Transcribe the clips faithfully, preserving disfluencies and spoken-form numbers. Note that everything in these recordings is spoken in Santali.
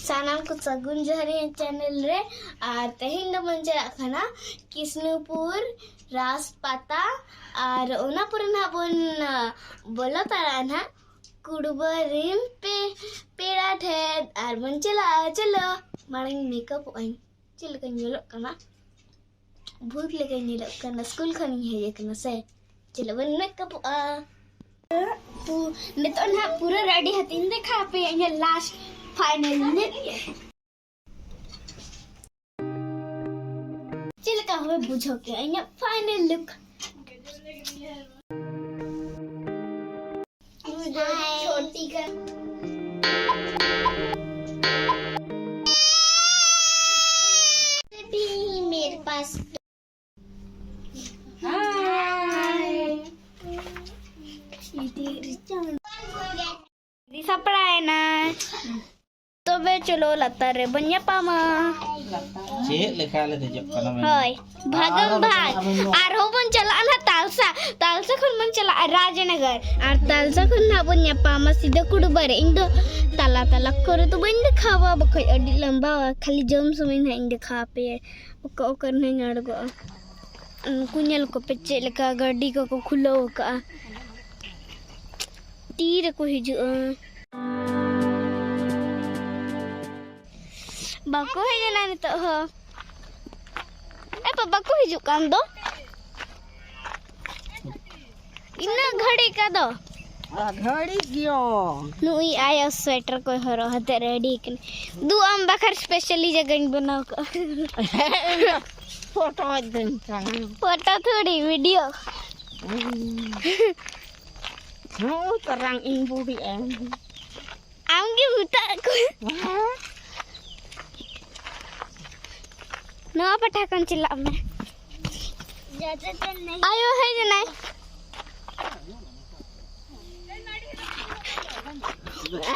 ᱥᱟᱱᱟᱢ ᱠᱚ ᱥᱟᱹᱜᱩᱱ ᱡᱚᱦᱟᱨ ᱤᱧᱟᱹᱜ ᱪᱮᱱᱮᱞ ᱨᱮ᱾ ᱟᱨ ᱛᱮᱦᱮᱧ ᱫᱚ ᱵᱚᱱ ᱪᱟᱞᱟᱜ ᱠᱟᱱᱟ ᱠᱤᱥᱱᱩᱯᱩᱨ ᱨᱟᱥ ᱯᱟᱛᱟ᱾ ᱟᱨ ᱚᱱᱟ ᱯᱚᱨᱮ ᱱᱟᱦᱟᱜ ᱵᱚᱱ, ᱟ, ᱵᱚᱞᱚ ᱛᱟᱨᱟᱜᱼᱟ ᱱᱟᱦᱟᱜ ᱠᱩᱲᱵᱟᱹ ᱨᱤᱱ ᱯᱮ-, ᱯᱮᱲᱟ ᱴᱷᱮᱱ᱾ ᱟᱨ ᱵᱚᱱ ᱪᱟᱞᱟᱜᱼᱟ᱾ ᱪᱚᱞᱚ, ᱢᱟᱲᱟᱝ ᱢᱮᱠᱟᱯᱚᱜ ᱟᱹᱧ᱾ ᱪᱮᱫ ᱞᱮᱠᱟᱧ ᱧᱮᱞᱚᱜ ᱠᱟᱱᱟ? ᱵᱷᱩᱛ ᱞᱮᱠᱟᱧ ᱧᱮᱞᱚᱜ ᱠᱟᱱᱟ᱾ ᱥᱠᱩᱞ ᱠᱷᱚᱱᱤᱧ ᱦᱮᱡ ᱟᱠᱟᱱᱟ ᱥᱮ᱾ ᱪᱮᱫ ᱞᱮᱠᱟ ᱵᱚᱱ ᱢᱮᱠᱟᱯᱚᱜᱼᱟ? ᱯᱩ-, ᱱᱤᱛᱚᱜ ᱱᱟᱦᱟᱜ ᱯᱩᱨᱟᱹ ᱨᱮᱰᱤ ᱦᱟᱛᱤᱧ ᱫᱮᱠᱷᱟᱣ ᱟᱯᱮᱭᱟ ᱤᱧᱟᱹᱜ ᱞᱟᱥᱴ ᱯᱷᱟᱭᱱᱟᱞ ᱞᱩᱠ᱾ ᱪᱮᱫ ᱞᱮᱠᱟ ᱦᱚᱸ ᱵᱩᱡᱷᱟᱹᱣ ᱠᱮᱜᱼᱟ ᱤᱧᱟᱹᱜ ᱯᱷᱟᱭᱱᱟᱞ ᱞᱩᱠ? ᱪᱷᱳᱴᱤ ᱠᱟᱨ भी मेरे पास। हाय। ᱫᱤ ᱥᱟᱯᱲᱟᱣᱮᱱᱟ᱾ ᱛᱚᱵᱮ ᱪᱚᱞᱚ ᱞᱟᱛᱟᱨ ᱨᱮᱵᱚᱱ ᱧᱟᱯᱟᱢᱟ᱾ ᱪᱮᱫ ᱞᱮᱠᱟ ᱞᱮ ᱫᱮᱡᱚᱜ ᱠᱟᱱᱟ ᱢᱮᱱ? ᱦᱳᱭ, ᱵᱷᱟᱜᱚᱢ ᱵᱷᱟᱜᱽ᱾ ᱟᱨᱦᱚᱸ ᱵᱚᱱ ᱪᱟᱞᱟᱜᱼᱟ ᱱᱟᱦᱟᱜ ᱛᱟᱞᱥᱟ᱾ ᱛᱟᱞᱥᱟ ᱠᱷᱚᱱ ᱵᱚᱱ ᱪᱟᱞᱟᱜᱼᱟ ᱨᱟᱡᱽᱱᱚᱜᱚᱨ᱾ ᱟᱨ ᱛᱟᱞᱥᱟ ᱠᱷᱚᱱ ᱱᱟᱦᱟᱜ ᱵᱚᱱ ᱧᱟᱯᱟᱢᱟ ᱥᱤᱫᱟᱹ ᱠᱩᱲᱵᱟᱹ ᱨᱮ᱾ ᱤᱧ ᱫᱚ ᱛᱟᱞᱟ ᱛᱟᱞᱟ ᱠᱚᱨᱮ ᱫᱚ ᱵᱟᱹᱧ ᱫᱮᱠᱷᱟᱣᱟ, ᱵᱟᱠᱷᱟᱡ ᱟᱹᱰᱤ ᱞᱟᱢᱵᱟᱣᱟ᱾ ᱠᱷᱟᱹᱞᱤ ᱡᱚᱢ ᱥᱚᱢᱚᱭ ᱱᱟᱦᱟᱜ ᱤᱧ ᱫᱮᱠᱷᱟᱣ ᱟᱯᱮᱭᱟ ᱚᱠᱟ ᱚᱠᱟ ᱨᱮ ᱱᱟᱦᱟᱜ ᱤᱧ ᱟᱬᱜᱚᱜᱼᱟ᱾ ᱩᱱᱠᱩ ᱧᱮᱞ ᱠᱚᱯᱮ ᱪᱮᱫ ᱞᱮᱠᱟ ᱜᱟᱹᱰᱤ ᱠᱚᱠᱚ ᱠᱷᱩᱞᱟᱹᱣ ᱟᱠᱟᱫᱼᱟ᱾ ᱛᱤ ᱨᱮᱠᱚ ᱦᱤᱡᱩᱜᱼᱟ᱾ ᱵᱟᱠᱚ ᱦᱮᱡ ᱮᱱᱟ ᱱᱤᱛᱚᱜ ᱦᱚᱸ᱾ ᱮ ᱵᱟᱵᱟ, ᱵᱟᱠᱚ ᱦᱤᱡᱩᱜ ᱠᱟᱱ ᱫᱚ᱾ ᱤᱱᱟᱹᱜ ᱜᱷᱟᱹᱲᱤᱡ ᱠᱟ ᱫᱚ᱾ ᱟᱨ ᱜᱷᱟᱹᱲᱤᱡ ᱜᱮᱭᱚ᱾ ᱱᱩᱭ ᱟᱭᱳ ᱥᱳᱭᱮᱴᱟᱨ ᱠᱚᱭ ᱦᱚᱨᱚᱜ ᱦᱟᱛᱮ ᱨᱮᱰᱤ ᱠᱟᱱᱟ᱾ ᱫᱩ ᱟᱢ ᱵᱟᱠᱷᱟᱨ ᱥᱯᱮᱥᱟᱞᱤ ᱡᱟᱭᱜᱟᱧ ᱵᱮᱱᱟᱣ ᱠᱟᱜᱼᱟ᱾ ᱯᱷᱳᱴᱳ ᱫᱟᱹᱧ ᱠᱟᱱᱟ᱾ ᱯᱷᱳᱴᱳ ᱛᱷᱚᱲᱤ, ᱵᱷᱤᱰᱤᱭᱳ᱾ ᱦᱩᱸ᱾ ᱦᱚᱸ, ᱛᱟᱨᱟᱝ ᱤᱧ ᱵᱩᱰᱤ ᱮᱢ᱾ ᱟᱢ ᱜᱮ ᱢᱮᱛᱟᱜ ᱠᱚ᱾ ᱦᱮᱸ? ᱱᱚᱣᱟ ᱯᱟᱦᱴᱟ ᱠᱷᱚᱱ ᱪᱟᱞᱟᱜ ᱢᱮ᱾ ᱟᱭᱳ ᱦᱮᱡ ᱮᱱᱟᱭ᱾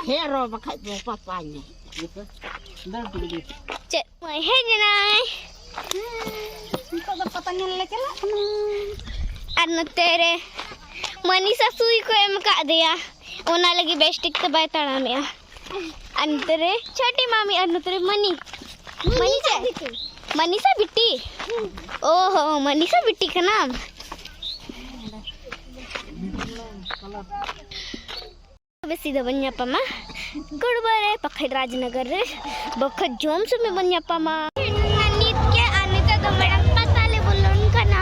ᱦᱮᱸ, ᱨᱚ ᱵᱟᱠᱷᱟᱡ ᱫᱚ ᱯᱟᱯᱟᱧ᱾ ᱪᱮᱫ? ᱱᱚᱜᱼᱚᱭ ᱦᱮᱡ ᱮᱱᱟᱭ᱾ ᱱᱤᱛᱚᱜ ᱫᱚ ᱯᱟᱛᱟ ᱧᱮᱞ ᱞᱮ ᱪᱟᱞᱟᱜ ᱠᱟᱱᱟ᱾ ᱟᱨ ᱱᱚᱛᱮ ᱨᱮ ᱢᱟᱹᱱᱤᱥᱟ ᱥᱩᱭ ᱠᱚ ᱮᱢ ᱟᱠᱟᱫ ᱫᱮᱭᱟ᱾ ᱚᱱᱟ ᱞᱟᱹᱜᱤᱫ ᱵᱮᱥ ᱴᱷᱤᱠ ᱛᱮ ᱵᱟᱭ ᱛᱟᱲᱟᱢᱮᱜᱼᱟ᱾ ᱟᱨ ᱱᱚᱛᱮ ᱨᱮ ᱪᱷᱳᱴᱤ ᱢᱟᱢᱤ ᱟᱨ ᱱᱚᱛᱮ ᱨᱮ ᱢᱟᱹᱱᱤ᱾ ᱢᱟᱹᱱᱤᱥᱟ ᱵᱤᱴᱤ᱾ ᱢᱟᱹᱱᱤᱥᱟ ᱵᱤᱴᱤ? ᱚ ᱦᱚᱸ, ᱢᱟᱹᱱᱤᱥᱟ ᱵᱤᱴᱤ ᱠᱟᱱᱟᱢ? ᱵᱮᱥᱤ ᱫᱚ ᱵᱚᱱ ᱧᱟᱯᱟᱢᱟ ᱠᱩᱲᱵᱟ ᱨᱮ, ᱯᱟᱠᱷᱟᱲ ᱨᱟᱡᱽᱱᱚᱜᱚᱨ ᱨᱮ, ᱵᱚᱠᱷᱚᱛ ᱡᱚᱢ ᱥᱚᱢᱚᱭ ᱵᱚᱱ ᱧᱟᱯᱟᱢᱟ᱾ ᱱᱤᱛ ᱜᱮ ᱟᱨ ᱱᱤᱛᱚᱜ ᱫᱚ ᱢᱟᱨᱟᱝ ᱯᱟᱛᱟ ᱞᱮ ᱵᱚᱞᱚᱱ ᱠᱟᱱᱟ᱾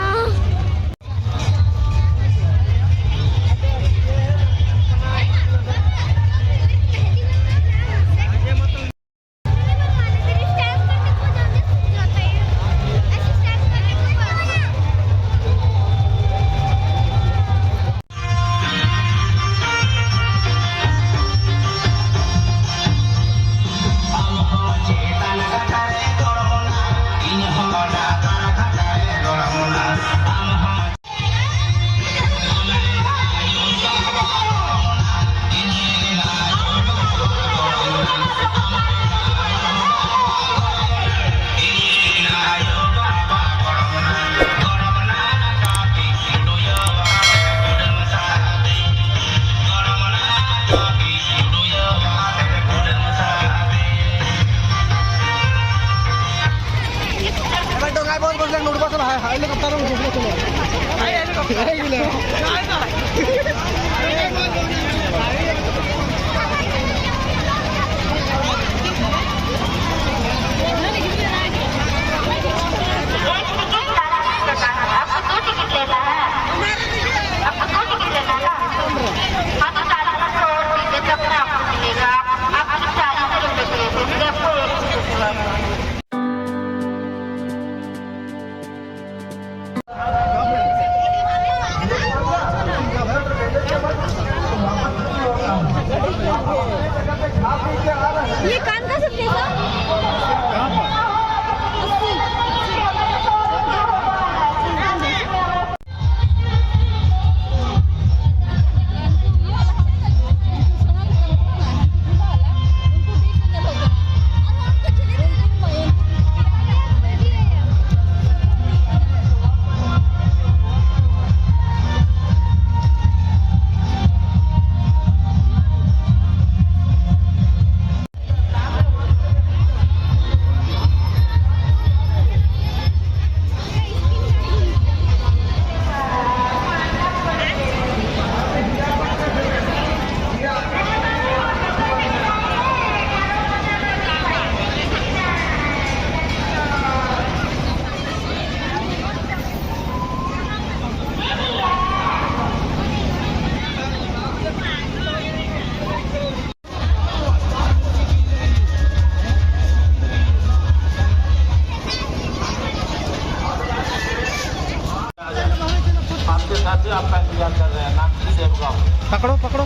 पकड़ो, पकड़ो।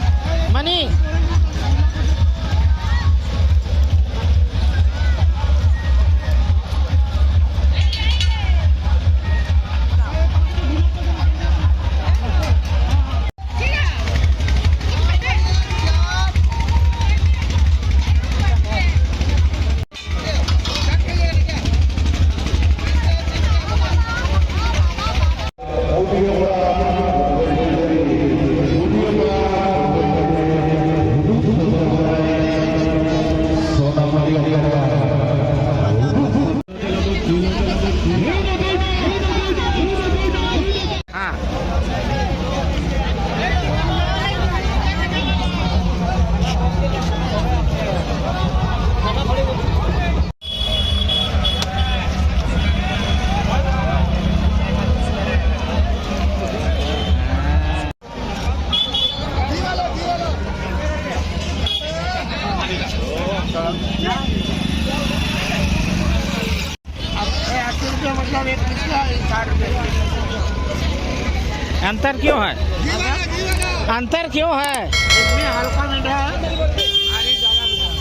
मनी। हाँ। अब ये अस्सी रुपये, मतलब, एक पीस का साठ रुपये। अंतर क्यों है? अंतर क्यों है? इसमें हल्का मीठा है, भारी ज़्यादा मीठा है।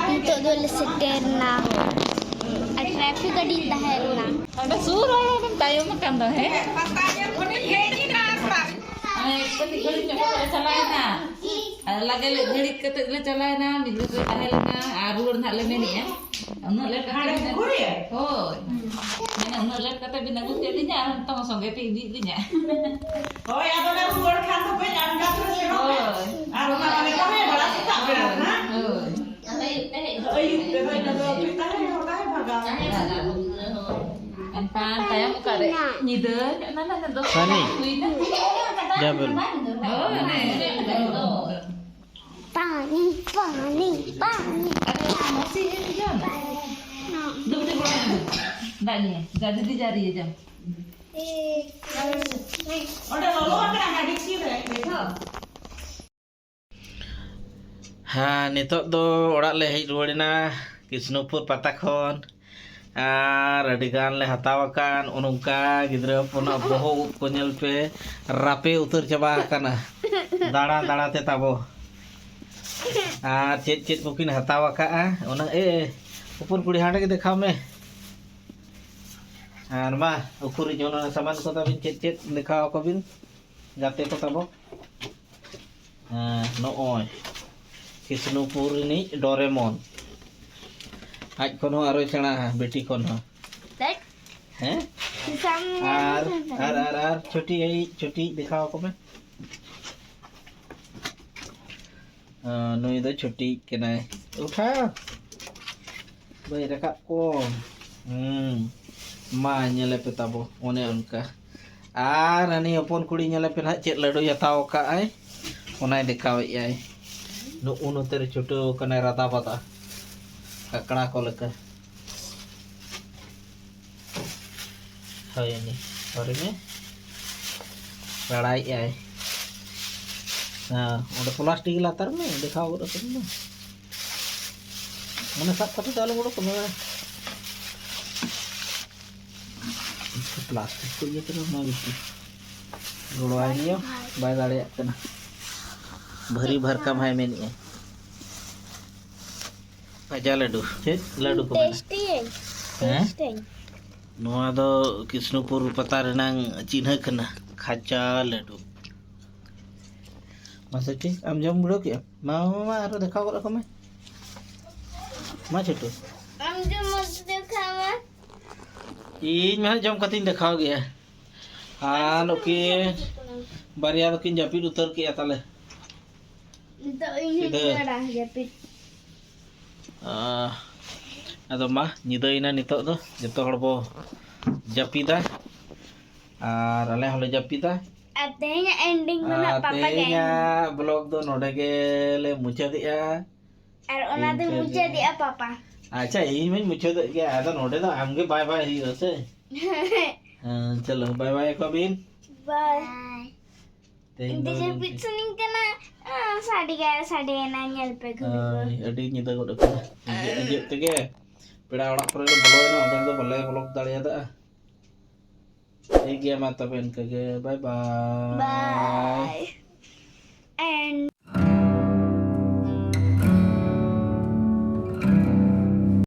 ᱱᱤᱛᱚᱜ ᱫᱚᱞᱮ ᱥᱮᱴᱮᱨ ᱮᱱᱟ᱾ ᱟᱨ ᱴᱨᱟᱯᱷᱤᱠ ᱟᱹᱰᱤ ᱛᱟᱦᱮᱸ ᱞᱮᱱᱟ᱾ ᱚᱸᱰᱮ ᱥᱩᱨ ᱨᱮ ᱛᱟᱭᱚᱢ ᱟᱠᱟᱱ ᱫᱚ, ᱦᱮᱸ? ᱦᱟᱱᱮ ᱠᱟᱹᱴᱤᱡ ᱜᱷᱟᱹᱲᱤᱡ ᱧᱚᱜ ᱠᱟᱛᱮ ᱞᱮ ᱪᱟᱞᱟᱣᱮᱱᱟ᱾ ᱟᱨ ᱞᱟᱜᱮ ᱞᱮ ᱜᱷᱟᱹᱲᱤᱡ ᱠᱟᱛᱮ ᱞᱮ ᱪᱟᱞᱟᱣᱮᱱᱟ, ᱢᱤᱫ ᱜᱷᱟᱹᱲᱤᱡ ᱞᱮ ᱛᱟᱦᱮᱸ ᱞᱮᱱᱟ, ᱟᱨ ᱨᱩᱣᱟᱹᱲ ᱱᱟᱦᱟᱜ ᱞᱮ ᱢᱮᱱᱮᱜᱼᱟ᱾ ᱩᱱᱟᱹᱜ ᱞᱮᱴ ᱠᱟᱛᱮ ᱦᱟᱸᱰᱮ ᱵᱤᱱ ᱯᱩᱠᱷᱩᱨᱤ ᱨᱮ? ᱦᱳᱭ᱾ ᱢᱟᱱᱮ ᱩᱱᱟᱹᱜ ᱞᱮᱴ ᱠᱟᱛᱮ ᱵᱤᱱ ᱟᱹᱜᱩ ᱠᱮᱫ ᱞᱤᱧᱟ ᱟᱨ ᱱᱤᱛᱚᱝ ᱥᱚᱸᱜᱮ ᱯᱮ ᱤᱫᱤᱭᱮᱫ ᱞᱤᱧᱟ᱾ ᱦᱳᱭ, ᱟᱫᱚ ᱞᱮ ᱨᱩᱣᱟᱹᱲ ᱠᱷᱟᱱ ᱫᱚ ᱠᱟᱹᱡ ᱟᱬᱜᱟᱛ ᱨᱮ ᱥᱮᱱᱚᱜ ᱯᱮ᱾ ᱦᱳᱭ᱾ ᱟᱨ ᱚᱱᱟ ᱢᱟᱱᱮ ᱛᱟᱦᱮᱸ ᱵᱟᱲᱟ ᱥᱮᱛᱟᱜ ᱵᱮᱲᱟ ᱨᱮ ᱱᱟᱜ᱾ ᱦᱳᱭ᱾ ᱟᱫᱚ ᱟᱹᱭᱩᱵ ᱛᱮ ᱦᱮᱡ ᱠᱟᱛᱮ ᱫᱚ ᱛᱟᱦᱮᱸ ᱦᱚᱸ ᱛᱟᱦᱮᱸ ᱵᱷᱟᱜᱟᱣ᱾ ᱮᱱᱠᱷᱟᱱ ᱛᱟᱭᱚᱢ ᱚᱠᱟᱨᱮ? ᱧᱤᱫᱟᱹ ᱧᱚᱜ ᱮᱱᱟ, ᱱᱟᱜ ᱫᱚᱥ ᱥᱟᱱᱤ᱾ ᱦᱩᱭᱱᱟ᱾ ᱡᱟ ᱵᱚᱞ᱾ ᱦᱳᱭ, ᱚᱱᱮ᱾ पानी, पानी, पानी। अरे, मौसी है, पी जाओ ना। हाँ। दो मिनट बड़ा है। दादी है, जा, दीदी जा रही है, जाओ। ए, नहीं। और डालो, वो अपना गाड़ी की है, देखो। ᱦᱮᱸ, ᱱᱤᱛᱚᱜ ᱫᱚ ᱚᱲᱟᱜ ᱞᱮ ᱦᱮᱡ ᱨᱩᱣᱟᱹᱲ ᱮᱱᱟ ᱠᱨᱤᱥᱱᱚᱯᱩᱨ ᱯᱟᱛᱟ ᱠᱷᱚᱱ᱾ ᱟᱨ ᱟᱹᱰᱤ ᱜᱟᱱ ᱞᱮ ᱦᱟᱛᱟᱣ ᱟᱠᱟᱫ᱾ ᱱᱚᱜᱼᱚ ᱱᱚᱝᱠᱟ ᱜᱤᱫᱽᱨᱟᱹ ᱦᱚᱯᱚᱱᱟᱜ ᱵᱚᱦᱚᱜ ᱩᱵ ᱠᱚ ᱧᱮᱞ ᱯᱮ, ᱨᱟᱯᱮ ᱩᱛᱟᱹᱨ ᱪᱟᱵᱟ ᱟᱠᱟᱱᱟ ᱫᱟᱬᱟ ᱫᱟᱬᱟ ᱛᱮ ᱛᱟᱵᱚ᱾ ᱟᱨ ᱪᱮᱫ ᱪᱮᱫ ᱠᱚᱠᱤᱱ ᱦᱟᱛᱟᱣ ᱟᱠᱟᱫᱼᱟ ᱚᱱᱟ, ᱮ, ᱮ, ᱦᱚᱯᱚᱱ ᱠᱩᱲᱤ, ᱦᱟᱸᱰᱮ ᱜᱮ ᱫᱮᱠᱷᱟᱣ ᱢᱮ᱾ ᱟᱨ ᱢᱟ, ᱩᱠᱩᱨᱤᱡ ᱚᱱᱟ ᱥᱟᱢᱟᱱ ᱠᱚ ᱛᱟᱵᱤᱱ, ᱪᱮᱫ ᱪᱮᱫ ᱫᱮᱠᱷᱟᱣ ᱟᱠᱚ ᱵᱤᱱ ᱜᱟᱛᱮ ᱠᱚ ᱛᱟᱵᱚ᱾ ᱦᱮᱸ, ᱱᱚᱜᱼᱚᱭ ᱠᱨᱤᱥᱱᱚᱯᱩᱨ ᱨᱤᱱᱤᱡ ᱰᱳᱨᱮᱢᱚᱱ᱾ ᱟᱡ ᱠᱷᱚᱱ ᱦᱚᱸ ᱟᱨᱚᱭ ᱥᱮᱬᱟᱜᱼᱟ, ᱵᱤᱴᱤ ᱠᱷᱚᱱ ᱦᱚᱸ᱾ ᱫᱮᱠᱷ᱾ ᱦᱮᱸ? ᱥᱟᱢᱱᱮ ᱟᱨ, ᱨᱮ ᱟᱨ, ᱟᱨ, ᱟᱨ ᱪᱷᱩᱴᱤ, ᱮᱭ ᱪᱷᱩᱴᱤ ᱫᱮᱠᱷᱟᱣ ᱟᱠᱚ ᱢᱮ᱾ ᱦᱮᱸ, ᱱᱩᱭ ᱫᱚ ᱪᱷᱩᱴᱤ ᱠᱟᱱᱟᱭ᱾ ᱩᱴᱷᱟ᱾ ᱵᱟᱹᱭ ᱨᱟᱠᱟᱵ ᱠᱚ᱾ ᱦᱩᱸ᱾ ᱢᱟ, ᱧᱮᱞᱮ ᱯᱮ ᱛᱟᱵᱚ, ᱚᱱᱮ ᱚᱱᱠᱟ᱾ ᱟᱨ ᱦᱟᱹᱱᱤ ᱦᱚᱯᱚᱱ ᱠᱩᱲᱤ, ᱧᱮᱞᱮ ᱯᱮ ᱱᱟᱦᱟᱜ, ᱪᱮᱫ ᱞᱟᱹᱰᱩᱭ ᱦᱟᱛᱟᱣ ᱟᱠᱟᱫ ᱟᱭ, ᱚᱱᱟᱭ ᱫᱮᱠᱷᱟᱣᱮᱫ ᱟᱭ᱾ ᱱᱩᱜᱼᱩ ᱱᱚᱛᱮ ᱨᱮ ᱪᱷᱩᱴᱟᱹᱣ ᱟᱠᱟᱱᱟᱭ ᱨᱟᱫᱟ ᱵᱟᱫᱟ, ᱠᱟᱠᱲᱟ ᱠᱚ ᱞᱮᱠᱟ᱾ ᱦᱳᱭ, ᱩᱱᱤ ᱯᱟᱹᱣᱨᱟᱹ ᱢᱮ᱾ ᱨᱟᱲᱟᱭᱮᱫ ᱟᱭ᱾ ᱦᱮᱸ, ᱚᱸᱰᱮ ᱯᱞᱟᱥᱴᱤᱠ ᱞᱟᱛᱟᱨ ᱢᱮ, ᱫᱮᱠᱷᱟᱣ ᱜᱚᱫ ᱟᱠᱚ ᱢᱮ᱾ ᱢᱟᱱᱮ ᱥᱟᱵ ᱠᱟᱛᱮ ᱫᱚ ᱟᱞᱚ ᱜᱚᱲᱚ ᱠᱚᱢᱮ᱾ ᱯᱞᱟᱥᱴᱤᱠ ᱠᱚ ᱤᱭᱟᱹ ᱠᱟᱱᱟ, ᱚᱱᱟ ᱜᱮᱛᱚ᱾ ᱜᱚᱲᱚᱣᱟᱭ ᱢᱮᱭᱟ, ᱵᱟᱭ ᱫᱟᱲᱮᱭᱟᱜ ᱠᱟᱱᱟ᱾ ᱵᱷᱟᱹᱨᱤ ᱵᱷᱟᱨᱠᱟᱢ ᱦᱟᱭ ᱢᱮᱱᱮᱫᱼᱟᱭ᱾ ᱠᱷᱟᱡᱟ ᱞᱟᱹᱰᱩ᱾ ᱪᱮᱫ ᱞᱟᱹᱰᱩ ᱠᱚ ᱢᱮᱱᱟ? ᱴᱮᱥᱴᱤᱭᱟᱹᱧ᱾ ᱦᱮᱸ? ᱴᱮᱥᱴᱤᱭᱟᱹᱧ᱾ ᱱᱚᱣᱟ ᱫᱚ ᱠᱨᱤᱥᱱᱚᱯᱩᱨ ᱯᱟᱛᱟ ᱨᱮᱱᱟᱝ ᱪᱤᱱᱦᱟᱹ ᱠᱟᱱᱟ, ᱠᱷᱟᱡᱟ ᱞᱟᱹᱰᱩ᱾ ᱢᱟᱥᱮ ᱴᱷᱤᱠ, ᱟᱢ ᱡᱚᱢ ᱵᱩᱲᱟᱹᱣ ᱠᱮᱜᱼᱟᱢ? ᱢᱟ, ᱢᱟ, ᱢᱟ, ᱟᱨᱚ ᱫᱮᱠᱷᱟᱣ ᱜᱚᱫ ᱟᱠᱚ ᱢᱮ᱾ ᱢᱟ ᱪᱷᱳᱴᱩ᱾ ᱟᱢ ᱡᱚᱢ ᱢᱚᱡᱽ ᱫᱮᱠᱷᱟᱣ ᱢᱮ᱾ ᱤᱧ ᱢᱟ ᱡᱚᱢ ᱠᱟᱛᱮᱧ ᱫᱮᱠᱷᱟᱣ ᱜᱮᱭᱟ᱾ ᱟᱨ ᱱᱩᱠᱤᱱ ᱵᱟᱨᱭᱟ ᱫᱚᱠᱤᱱ ᱡᱟᱹᱯᱤᱫ ᱩᱛᱟᱹᱨ ᱠᱮᱜᱼᱟ ᱛᱟᱞᱮ᱾ ᱱᱤᱛᱚᱜ ᱤᱧ ᱦᱚᱸᱧ ᱥᱤᱫᱷᱟᱹ᱾ ᱫᱟᱹᱲᱟ ᱡᱟᱹᱯᱤᱫ᱾ ᱟᱦ, ᱟᱫᱚ ᱢᱟ, ᱧᱤᱫᱟᱹᱭᱮᱱᱟ, ᱱᱤᱛᱚᱜ ᱫᱚ ᱡᱚᱛᱚ ᱦᱚᱲ ᱵᱚ ᱡᱟᱹᱯᱤᱫᱟ ᱟᱨ ᱟᱞᱮ ᱦᱚᱸᱞᱮ ᱡᱟᱹᱯᱤᱫᱟ᱾ ᱟᱨ ᱛᱮᱦᱮᱧᱟᱜ ending ᱫᱚ ᱱᱟᱜ ᱟᱨ ᱯᱟᱯᱟ ᱜᱮ ᱛᱮᱦᱮᱧᱟᱜ vlog ᱫᱚ ᱱᱚᱰᱮ ᱜᱮᱞᱮ ᱢᱩᱪᱟᱹᱫᱮᱜᱼᱟ᱾ ᱟᱨ ᱚᱱᱟ ᱫᱚ ᱤᱱᱠᱟᱹ ᱜᱮ᱾ ᱢᱩᱪᱟᱹᱫᱮᱜᱼᱟ ᱯᱟᱯᱟ᱾ ᱟᱪᱪᱷᱟ, ᱤᱧ ᱢᱟᱧ ᱢᱩᱪᱟᱹᱫᱮᱫ ᱜᱮᱭᱟ, ᱟᱫᱚ ᱱᱚᱰᱮ ᱫᱚ ᱟᱢᱜᱮ bye bye ᱦᱩᱭᱩᱜᱼᱟ ᱥᱮ? ᱦᱮᱸ, ᱪᱚᱞᱚ, bye bye ᱠᱚ ᱵᱤᱱ᱾ Bye. ᱛᱮᱦᱮᱧ ᱫᱚ ᱡᱟᱹᱯᱤᱫ ᱥᱟᱱᱟᱧ ᱠᱟᱱᱟ᱾ ᱟᱸ, ᱥᱟᱰᱮ ᱜᱮ ᱥᱟᱰᱮᱭᱮᱱᱟ, ᱧᱮᱞ ᱯᱮ ᱜᱷᱩᱲᱤ ᱠᱚ᱾ ᱦᱳᱭ, ᱟᱹᱰᱤ ᱧᱤᱫᱟᱹ ᱜᱚᱫ ᱟᱠᱟᱱᱟ᱾ ᱤᱧᱟᱹᱜ ᱤᱧᱟᱹᱜ ᱛᱮᱜᱮ ᱯᱮᱲᱟ ᱚᱲᱟᱜ ᱠᱚᱨᱮ ᱞᱮ ᱵᱚᱞᱚᱭᱮᱱᱟ, ᱚᱸᱰᱮ ᱫᱚ ᱵᱟᱞᱮ ᱵᱚᱞᱚᱠ ᱫᱟᱲᱮᱭᱟᱫᱟ᱾ ᱴᱷᱤᱠ ᱜᱮᱭᱟ, ᱢᱟ ᱛᱚᱵᱮ ᱤᱱᱠᱟᱹ ᱜᱮ, bye bye. Bye. And